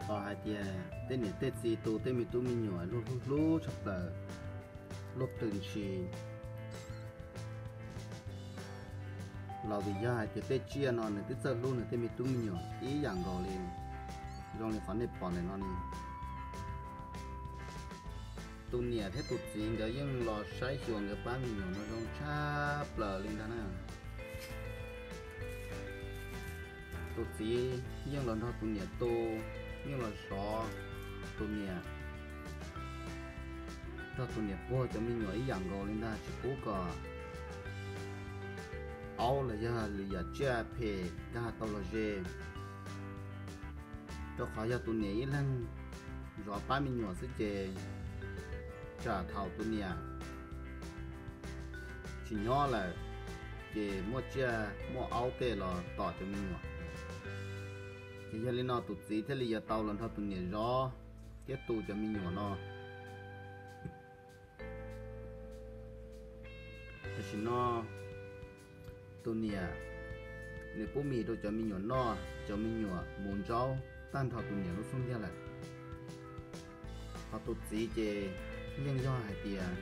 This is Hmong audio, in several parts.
Txawm hais tias tej niam tej txiv tu tej me tub me nyuam luag hlub hlub tshaj plaws, luag plhws ntshis, los vim yog hais tias tej tsiaj no nws twb txawj hlub nws tej me tub me nyuam ib yam nkaus li, zoo li qhov nej pom ntawm no ne. Tus niam thiab tus txiv nkawd yeej los saib xyuas nkawd pab me nyuam no zoo tshaj plaws li ntag na. Tus txiv yeej los nrog tus niam tu, yeej los zov tus niam, nrog tus niam puag cov me nyuam ib yam nkaus li ntag, tsis pub kom aub los yog lwm yam tsiaj phem nkag tau los ze. Rau qhov yog tus niam ib leeg zov pab me nyuam xwb ces tsam thaum tus niam tsis nyob lawm ces muaj tsiaj muaj aub tej los tom cov me nyuam. Ces yog li no tus txiv thiaj li yuav tau los nrog tus niam zov thiab tu cov me nyuam no. Tam sim no tus niam nws pub mis rau cov me nyuam noj, cov me nyuam mus ntsaub tag nrho tus niam lub xub ntiag lawm. Ho tus txiv ces yeej yog hais tias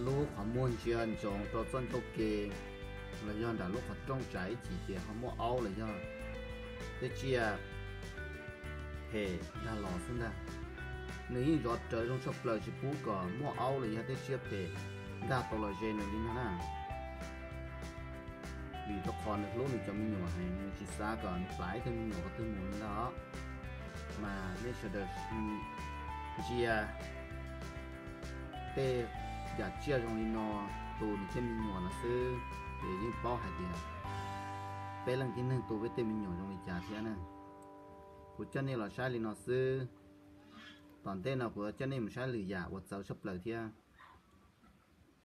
lub qhov muag ntsia ntsoov rau txoj ncauj ke los yog nram lub qhov rooj tsam ib chim ces ho muaj aub los yog tej tsiaj phem nkag los xwb ntag. Nws yeej zov rawv zoo tshaj plaws tsis pub kom muaj aub los yog tej tsiaj phem nkag tau los ze nws li no na. Vim rau qhov nws hlub nws cov me nyuam heev, nws tsis xav kom nws plam ib tug me nyuam qhov twg mus li ntag os. Mas nej sawv daws ntsia tej yam tsiaj zoo li no tu nws tej me nyuam no xwb, ces yeej paub hais tias peb leej tib neeg tu peb tej me nyuam zoo li cas thiab na. Kuv coj nej los saib li no xwb, tom ntej no kuv coj nej mus saib lwm yam uas txawv tshaj plaws thiab.